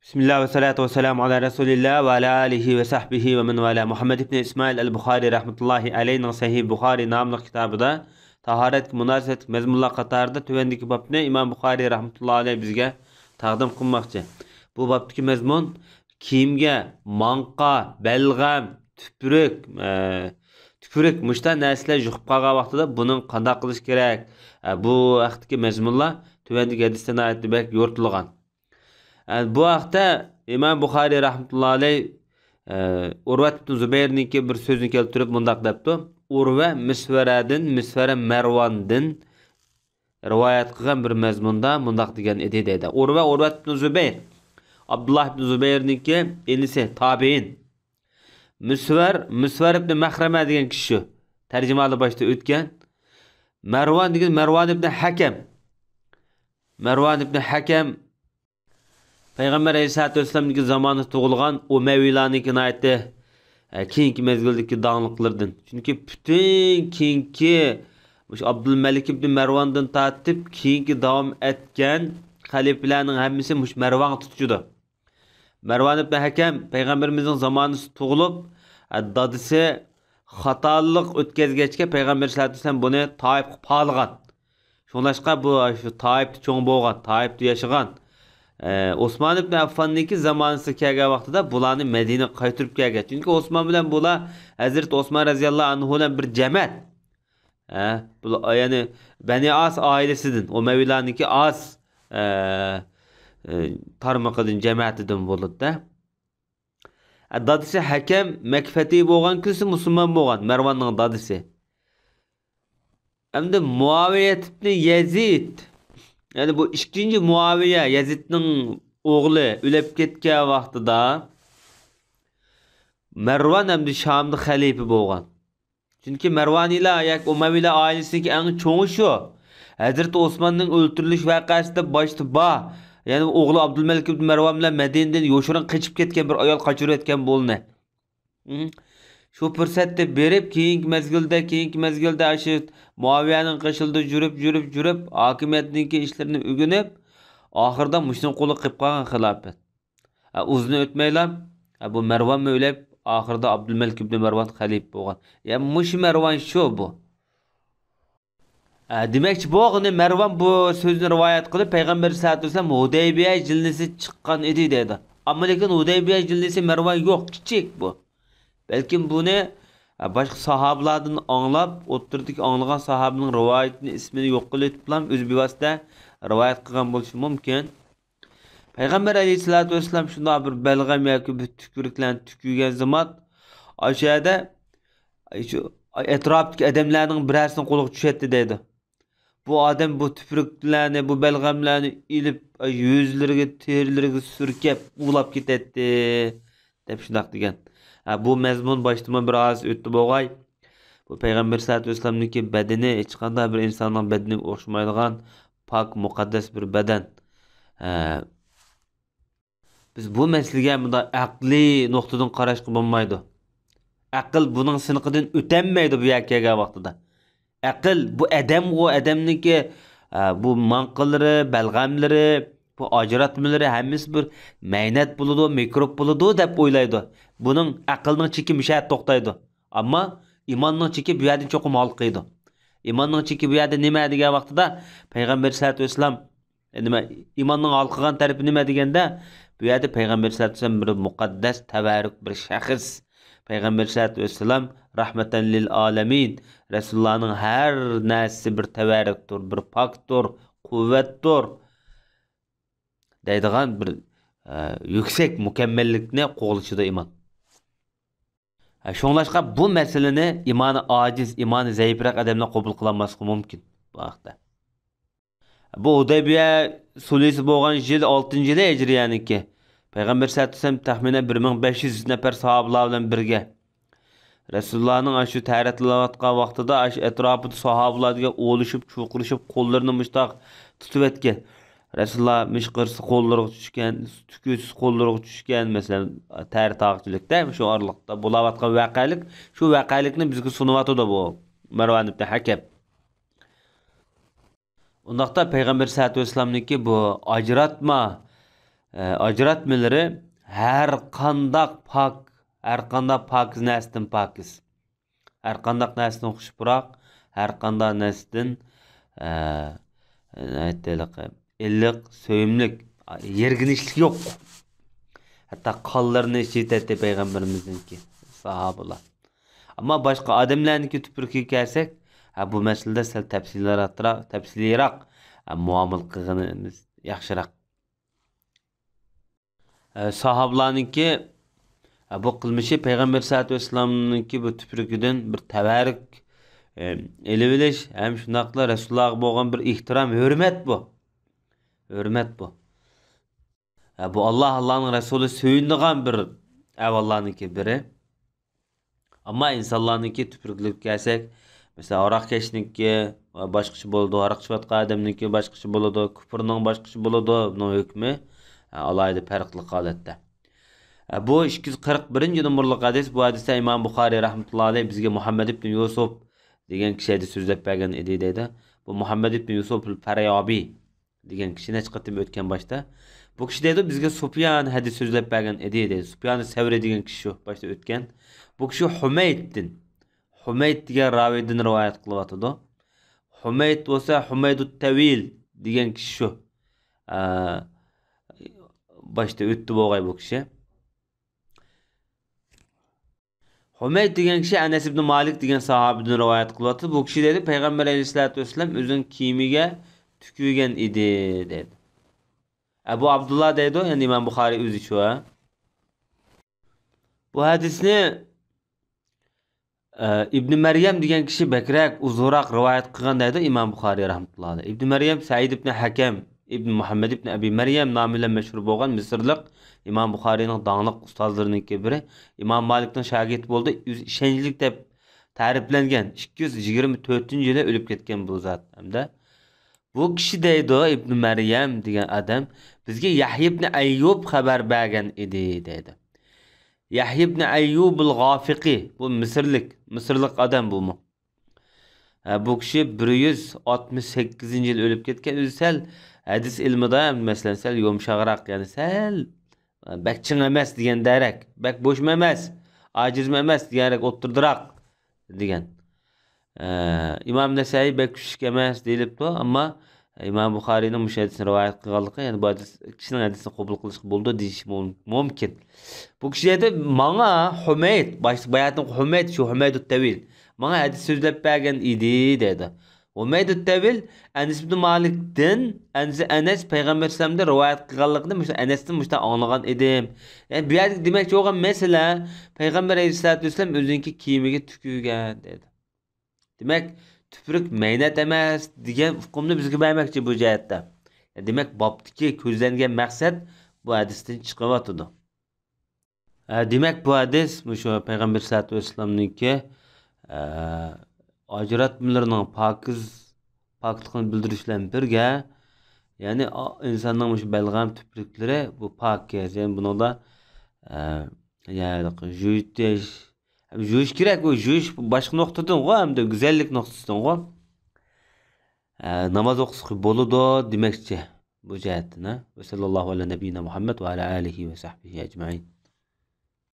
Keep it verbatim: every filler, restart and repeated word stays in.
بىسمىللا ۋەسسالاتۇ ۋەسسالامۇ ئالا رەسۇلىللا ۋە ئالا ئالىھى ۋە سەھبىھى ۋە مەن ۋالا. مۇھەممەد ئىبنى ئىسمائىل ئەل بۇخارى رەھمەتۇللاھى ئەلەيھنىڭ سەھىھ بۇخارى ناملىق كىتابىدا تاھارەتكە مۇناسىۋەتلىك مەزمۇنلار قاتارىدا تۆۋەندىكى بابنى ئىمام بۇخارى رەھمەتۇللاھى ئەلەيھ بىزگە تەقدىم قىلماقچى. بۇ بابتىكى مەزمۇن كىيىمگە ماڭقا، بەلغەم، تۈپرۈك، ئە، تۈپرۈك مۇشۇنداق نەرسىلەر يۇقۇپ قالغان ۋاقتىدا بۇنىڭ قانداق قىلىش كېرەك؟ ئە، بۇ ھەقتىكى مەزمۇنلار تۆۋەندىكى ھەدىستە ناھايىتى بەك يورۇتۇلغان. ئە، بۇ ھەقتە ئىمام بۇخارىي رەھمەتۇللا ئەلەيھ، ئە، ئۇرۋەت ئىبن زۇبەيرنىڭكى بىر سۆزىنى كەلتۈرۈپ مۇنداق دەپتۇ: «ئۇرۋە مىسۋەرەدىن، مىسۋەرە مەرۋاندىن رىۋايەت قىلغان بىر مەزمۇندا مۇنداق دېگەن ئىدى» دەيدۇ. ئۇرۋە، ئۇرۋەت ئىبن زۇبەير، ئابدۇللا ئىبن زۇبەيرنىڭكى ئىنىسى، تابىئىن. مىسۋەر، مىسۋەر ئىبن مەخرەمە دېگەن كىشى شۇ. تەرجىمىھالى باشتا ئۆتكەن. مەرۋان دېگەن مەرۋان ئىبن ھەكەم. مەرۋان ئىبن ھەكەم پەيغەمبەر ئەلەيھىسسالاتۇ ۋەسسالامنىڭكى زامانىسىدا تۇغۇلغان ئۇمەۋىيلارنىڭكى ناھايىتى، ئە، كېيىنكى مەزگىلدىكى داڭلىقلىرىدىن. چۈنكى پۈتۈن كېيىنكى مۇشۇ ئابدۇلمەلىك ئىبن مەرۋاندىن تارتىپ كېيىنكى داۋام ئەتكەن خەلىپىلەرنىڭ ھەممىسى مۇشۇ مەرۋانغا تۇتىشىدۇ. مەرۋان ئىبن ھەكەم پەيغەمبىرىمىزنىڭ زامانىسىدا تۇغۇلۇپ، ئە، دادىسى خاتالىق ئۆتكەزگەچكە، پەيغەمبەر سەللەللاھۇ ئەلەيھى ۋەسەللەم بۇنى تائىپقا پالىغان. شۇڭلاشقا بۇ شۇ تائىپتا چوڭ بولغان، تائىپتا ياشىغان. ئە، ئوسمان ئىبن ئەففاننىڭكى زامانىسىغا كەلگەن ۋاقتىدا بۇلارنى مەدىنىگە قايتۇرۇپ كەلگەن. چۈنكى ئوسمان بىلەن بۇلار ھەزرىتى ئوسمان رەزىياللاھۇ ئەنھۇ بىلەن بىر جەمەت. ھە، بۇلار، يەنى بەنى ئاس ئائىلىسىدىن، ئۇمەۋىيلارنىڭكى ئاس، ئە، ئە، تارمىقىدىن، جەمەتىدىن بولىدۇ-دە. ئە، دادىسى ھەكەم مەككە پەتھى بولغان، كۈنسى مۇسۇلمان بولغان مەرۋاننىڭ دادىسى. ئەمدى مۇئاۋىيە ئىبنى يەزىد، يەنى بۇ ئىككىنچى مۇئاۋىيە، يەزىدنىڭ ئوغلى، ئۆلۈپ كەتكەن ۋاقتىدا مەرۋان ئەمدى شامدا خەلىپە بولغان. چۈنكى مەرۋانىيلار ياكى ئۇمەۋىيلار ئائىلىسىنىڭكى ئەڭ چوڭى شۇ. ھەزرىتى ئوسماننىڭ ئۆلتۈرۈلۈش ۋەقەسىدە باشتا بار، يەنى ئوغلى ئابدۇلمەلىك ئىبن مەرۋان بىلەن مەدىنىدىن يوشۇرۇن قېچىپ كەتكەن بىر ئايال قاچۇرۇۋەتكەن بۇلىنى. ھىم. شۇ پۇرسەتتە بېرىپ، كېيىنكى مەزگىلدە، كېيىنكى مەزگىلدە ئاشۇ مۇئاۋىيەنىڭ قېشىدا يۈرۈپ، يۈرۈپ، يۈرۈپ، ھاكىمىيەتنىڭكى ئىشلىرىنى ئۆگىنىپ، ئاخىرىدا مۇشۇنىڭ قولىغا قېلىپ قالغان خىلاپەت. ھە، ئۇزۇن ئۆتمەيلا، ھە، بۇ مەرۋانمۇ ئۆلۈپ، ئاخىرىدا ئابدۇلمەلىك ئىبنى مەرۋان خەلىپە بولغان. يا، مۇشۇ مەرۋان شۇ بۇ. ھە، دېمەكچى بولغىنى، مەرۋان بۇ سۆزنى رىۋايەت قىلىپ، پەيغەمبەر سەللەللاھۇ ئەلەيھى ۋەسەللەم ھۇدەيبىيە جىللىسى چىققان ئىدى دەيدۇ. ئەمما لېكىن ھۇدەيبىيە جىللىسى مەرۋان يوق، كىچىك بۇ. بەلكىم بۇنى، ھە، باشقا ساھابىلاردىن ئاڭلاپ، ئوتتۇرىدىكى ئاڭلىغان ساھابىنىڭ رىۋايىتىنى، ئىسمىنى يوق قىلىۋېتىپلا ئۆزى بىۋاسىتە رىۋايەت قىلغان بولۇشى مۇمكىن. پەيغەمبەر ئەلەيھىسسالاتۇ ۋەسسالام شۇنداق بىر بەلغەم ياكى بىر تۈكۈرۈكلەرنى تۈكۈگەن زامات، ئاشۇ يەردە، شۇ ئەتراپتىكى ئادەملەرنىڭ بىرەرسىنىڭ قولىغا چۈشەتتى دەيدۇ. بۇ ئادەم بۇ تۈپرۈكلەرنى، بۇ بەلغەملەرنى ئېلىپ، يۈزلىرىگە، تېرىلىرىگە سۈركەپ ئۇۋىلاپ كېتەتتى، دەپ شۇنداق دېگەن. ھە، بۇ مەزمۇن باشتىمۇ بىر ئاز ئۆتتى بولغاي. بۇ پەيغەمبەر سەللەللاھۇ ئەلەيھى ۋەسەللەمنىڭكى بەدىنى ھېچقانداق بىر ئىنساننىڭ بەدىنىگە ئوخشىمايدىغان پاك، مۇقەددەس بىر بەدەن. ھە. بىز بۇ مەسىلىگە مۇنداق ئەقلىي نۇقتىدىن قاراشقا بولمايدۇ. ئەقىل بۇنىڭ سىنىقىدىن ئۆتەلمەيدۇ بۇ يەرگە كەلگەن ۋاقتىدا. ئەقىل بۇ ئادەمغۇ، ئادەمنىڭكى، ئە، بۇ ماڭقىلىرى، بەلغەملىرى، بۇ ئاجراتمىلىرى ھەممىسى بىر مەينەت بولىدۇ، مىكروب بولىدۇ دەپ ئويلايدۇ. بۇنىڭ ئەقىلنىڭ چېكى مۇشۇ يەردە توختايدۇ. ئەمما ئىماننىڭ چېكى بۇ يەردىن چوقۇم ھالقىيدۇ. ئىماننىڭ چېكى بۇ يەردە نېمە دېگەن ۋاقتىدا، پەيغەمبەر سەللەللاھۇ ئەلەيھى ۋەسەللەم نېمە، ئىماننىڭ ھالقىغان تەرىپى نېمە دېگەندە، بۇ يەردە پەيغەمبەر سەللەللاھۇ ئەلەيھى ۋەسەللەم بىر مۇقەددەس تەۋەررۈك بىر شەخس. پەيغەمبەر سەللەللاھۇ ئەلەيھى ۋەسەللەم رەھمەتەن لىل ئالەمىن. رەسۇلۇللانىڭ ھەر نەرسىسى بىر تەۋەررۈكتۇر، بىر پاكتۇر، قۇۋۋەتتۇر دەيدىغان بىر، ئە، يۈكسەك مۇكەممەللىكنى قوغلىشىدۇ ئىمان. ھە، شۇڭلاشقا بۇ مەسىلىنى ئىمانى ئاجىز، ئىمانى زەئىپراق ئادەملەر قوبۇل قىلالماسلىقى مۇمكىن بۇ ھەقتە. بۇ ھۇدەيبىيە سۇلھىسى بولغان يىل ئالتىنچى يىلى ھىجرىيەنىڭكى. پەيغەمبەر سەللەللاھۇ ئەلەيھى ۋەسەللەم تەخمىنەن بىر مىڭ بەش يۈز نەپەر ساھابىلار بىلەن بىرگە. رەسۇلۇللانىڭ ئاشۇ تەرەتلەۋاتقان ۋاقتىدا ئاشۇ ئەتراپىدا ساھابىلار دېگەن ئولىشىپ، چۇقۇرۇشۇپ، قوللىرىنى مۇشتاق تۇتۇۋەتكەن. رەسۇلۇللا مىشقىرسىز قوللىرىغا چۈشكەن، تۈكۈسىز قوللىرىغا چۈشكەن، مەسىلەن، تەر تاغچىلىكتە شۇ ئارىلىقتا بولاۋاتقان ۋەقەلىك، شۇ ۋەقەلىكنى بىزگە سۇنۇۋاتىدۇ بۇ مەرۋان ئىبنى ھەكەم. ئۇنداقتا پەيغەمبەر سەللەللاھۇ ئەلەيھى ۋەسەللەمنىڭكى بۇ ئاجراتما، ئە، ئاجراتمىلىرى ھەر قانداق پاك، ھەر قانداق پاكىز نەرسىدىن پاكىز. ھەر قانداق نەرسىدىن خۇش پۇراق، ھەر قانداق نەرسىدىن، ئە، نېمە دەيدۇ، ئىللىق، سۆيۈملۈك، يىرگىنچلىك يوق. ھەتتا قانلىرىنى ئىچىۋېتەتتى پەيغەمبىرىمىزنىڭكى ساھابىلار. ئەمما باشقا ئادەملەرنىڭكى تۈپرىكىگە كەلسەك، ھە، بۇ مەسىلىدە سەل تەپسىلىيراق، تەپسىلىيراق، ھە، مۇئامىلە قىلغىنىمىز ياخشىراق. ئە، ساھابىلارنىڭكى، ئە، بۇ قىلمىشى پەيغەمبەر سەللەللاھۇ ئەلەيھى ۋەسەللەمنىڭكى بۇ تۈپرىكىدىن بىر تەۋەررۈك، ئە، ئېلىۋېلىش ھەم شۇنداقلا رەسۇلۇللاھقا بولغان بىر ئېھتىرام، ھۆرمەت بۇ. ھۆرمەت بۇ. ئە، بۇ ئاللا، ئاللانىڭ رەسۇلى سۆيۈنىدىغان بىر ئەھۋاللارنىڭكى بىرى. ئەمما ئىنسانلارنىڭكى تۈپرىكىگە كەلسەك، مەسىلەن، ھاراقكەشنىڭكى باشقىچە بولىدۇ، ھاراق ئىچىۋاتقان ئادەمنىڭكى باشقىچە بولىدۇ، كۇپۇرنىڭ باشقىچە بولىدۇ. بۇنىڭ ھۆكمى، ھە، ئالاھىدە پەرقلىق ھالەتتە. ھە، بۇ ئىككى يۈز قىرىق بىرىنچى نومۇرلۇق ھەدىس. بۇ ھەدىستە ئىمام بۇخارىي رەھمەتۇللاھى ئەلەيھ بىزگە مۇھەممەد ئىبن يۇسۇپ دېگەن كىشى ھەدىس سۆزلەپ بەرگەن ئىدى دەيدۇ. بۇ مۇھەممەد ئىبن يۇسۇپ ئەل فەريابى دېگەن كىشى نەچچە قېتىم ئۆتكەن باشتا. بۇ كىشى دەيدۇ، بىزگە سۇپيان ھەدىس سۆزلەپ بەرگەن ئىدى دەيدۇ. سۇپيان سەۋرى دېگەن كىشى شۇ باشتا ئۆتكەن. بۇ كىشى ھۇمەيدتىن، ھۇمەيد دېگەن راۋىدىن رىۋايەت قىلىۋاتىدۇ. ھۇمەيد بولسا ھۇمەيدۇت تەۋىل دېگەن كىشى شۇ. ئە، باشتا ئۆتتى بولغاي بۇ كىشى. ھۇمەيد دېگەن كىشى ئەنەس ئىبنى مالىك دېگەن ساھابىدىن رىۋايەت قىلىۋاتىدۇ. بۇ كىشى دەيدۇ، پەيغەمبەر ئەلەيھىسسالاتۇ ۋەسسالام ئۆزىنىڭ كىيىمىگە تۈكۈگەن ئىدى دەيدۇ. ئەبۇ ئابدۇللا دەيدۇ، يەنى ئىمام بۇخارىي ئۆزى شۇ. بۇ ھەدىسنى، ئە، ئىبنى مەريەم دېگەن كىشى بەكرەك، ئۇزۇنراق رىۋايەت قىلغان دەيدۇ ئىمام بۇخارىي رەھمەتۇللاھى ئەلەيھ. ئىبنى مەريەم سەئىد ئىبنى ھەكەم ئىبنى مۇھەممەد ئىبنى ئەبى مەريەم نامى بىلەن مەشھۇر بولغان مىسىرلىق ئىمام بۇخارىينىڭ داڭلىق ئۇستازلىرىنىڭكى بىرى. ئىمام مالىكنىڭ شاگىرتى بولدى. ئۆزى ئىشەنچلىك دەپ تەرىپلەنگەن. ئىككى يۈز يىگىرمە تۆتىنچى يىلى ئۆلۈپ كەتكەن بۇ زات ھەمدە. بۇ كىشى دەيدۇ، ئىبنى مەريەم دېگەن ئادەم، بىزگە يەھيا ئىبنى ئەييۇب خەۋەر بەرگەن ئىدى دەيدۇ. يەھيا ئىبنى ئەييۇبۇل غافىقى، بۇ مىسىرلىك، مىسىرلىق ئادەم بۇمۇ. ھە، بۇ كىشى بىر يۈز ئاتمىش سەككىزىنچى يىل ئۆلۈپ كەتكەن. ئۆزى سەل ھەدىس ئىلمىدا، مەسىلەن، سەل يۇمشاقراق، يەنى سەل بەك چىڭ ئەمەس دېگەندەرەك، بەك بوشمۇ ئەمەس، ئاجىزمۇ ئەمەس دېگەنرەك، ئوتتۇرىدىراق دېگەن. ئە، ئىمام نەسەئىي بەك كۈچلۈك ئەمەس دېيىلىپتۇ، ئەمما ئىمام بۇخارىينىڭ مۇشۇ ھەدىسنى رىۋايەت قىلغانلىقى، يەنى بۇ ھەدىس، كىشىنىڭ ھەدىسىنى قوبۇل قىلىشقا بولىدۇ دېيىشى مۇم-، مۇمكىن. بۇ كىشى دەيدۇ، ماڭا ھۇمەيد، باشتا باياتىنقى ھۇمەيد، شۇ ھۇمەيدۇت تەۋىل، ماڭا ھەدىس سۆزلەپ بەرگەن ئىدى دەيدۇ. ھۇمەيدۇت تەۋىل ئەنەس ئىبنى مالىكتىن، ئەنەس، ئەنەس پەيغەمبەر ئەلەيھىسسالامدىن رىۋايەت قىلغانلىقىنى، مۇشۇ ئەنەستىن مۇشۇنداق ئاڭلىغان ئىدىم. يەنى بۇ يەردىكى دېمەكچى بولغان مەسىلە، پەيغەمبەر ئەلەيھىسسالاتۇ ۋەسسالام ئۆزىنىڭكى كىيىمىگە تۈكۈگەن دەيدۇ. دېمەك، تۈپرۈك مەينەت ئەمەس دېگەن ئۇقۇمنى بىزگە بەرمەكچى بۇ جەھەتتە. دېمەك، بابتىكى كۆزلەنگەن مەقسەت بۇ ھەدىستىن چىقىۋاتىدۇ. ھە، دېمەك، بۇ ھەدىس مۇشۇ پەيغەمبەر سەللەللاھۇ ئەلەيھى ۋەسەللەمنىڭكى، ئە، ئاجراتمىلىرىنىڭ پاكىز، پاكلىقىنى بىلدۈرۈش بىلەن بىرگە، يەنى، ئا-، ئىنساننىڭ مۇشۇ بەلغەم تۈپرۈكلىرى بۇ پاكىز، يەنى بۇنىڭدا، ئە، يەنى يۇيۇتۇش، يۇيۇش كېرەك، ئۇ يۇيۇش باشقا نۇقتىدىنغۇ، ھەمدە گۈزەللىك نۇقتىسىدىنغۇ. ئە، ناماز ئوقۇسا بولىدۇ دېمەكچى بۇ جەھەتتىن، ھە. ۋە سەللەللاھۇ ئەلە نەبىييىنا مۇھەممەد ۋە ئەلە ئالىھى ۋە سەھبىھى ئەجمەئىن.